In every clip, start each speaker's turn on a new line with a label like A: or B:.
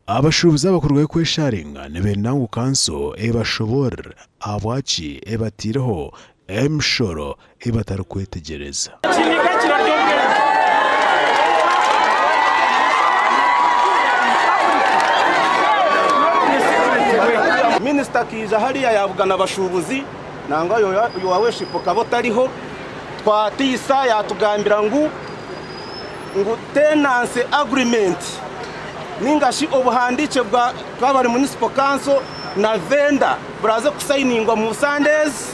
A: Abashuubuzi abakurugayo kwesharinga nibenda ngu kanso ebashoboorore ahabwaki ebataireho emishoro ei batarikwetegyereza.
B: Minisita akaija hariya yabugana abashuubuzi nangwa your worship okaba otariho twatiisa yatugambira ngu ngu tenancy agreement ninga shi obuhandiikye bwa Kabale Municipal Council na vendor buraze kusayiningwa mu sande ezi.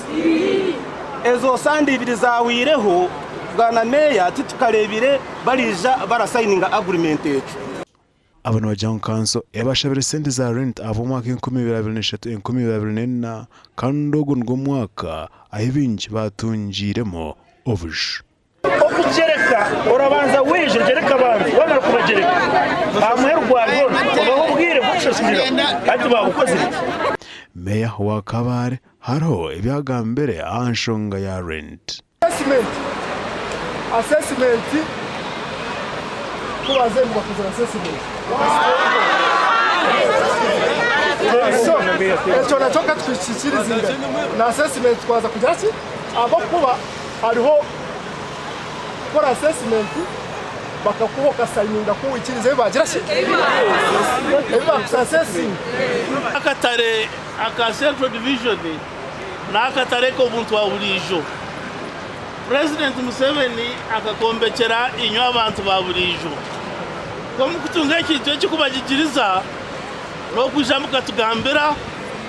B: Ezo sande ibiri zahwireho Bwana Meeya titukareebire bariija barasayininga agreement egyo.
A: Aba nibagira ngu kanso ebashabire sente za rent ahabw'omwaka 2023, 2024 kandi ogu nigwo mwaka ahi baingi baatungiiremu obuju.
C: Okugyereka, orabanza waija ogyereke abantu, wamara kubagyereka, aha muheru gwa byona obahe obwire bw'okushashuriraho. Hati baabukozire ki?
A: Meeya wa Kabale hariho ebi agambire aha nshonga ya rent.
D: Assessment Assessment Kubanza ngu bakozire assessment So ekyo nakyo katukiikirizinga na assessment twaza kugira ki ahabw'okuba Hariho kukora assessment bakakuha okasayininga ku wikiriza ebi bagira ki ebi bakusasesinga.
E: Akatare aka Central Division n'akatare k'obuntu bwa buriijo. Purezidenti Museveni akakombekyera inywe abantu ba buriijo. Ku mukutunga ekintu ekikubagigiriza n'okwija mukatugambira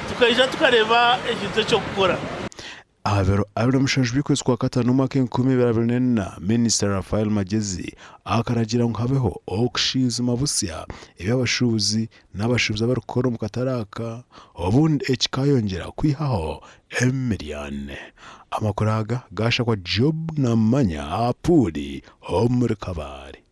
E: tukaija tukareeba ekintu eky'okukora.
A: Aha biro 27 by'okwezi kwa Kataano omwaka 2024, Minisita Raphael Magyezi akaragiira ngu habeho okushoizima busya eby'abashuubuzi n'abashuubuzi abarikukora omu katare aka obundi eki kikayongyera kwihaho emiryane. Amakuru aga gashakwa Job Namanya aha Puuli omuri Kabale.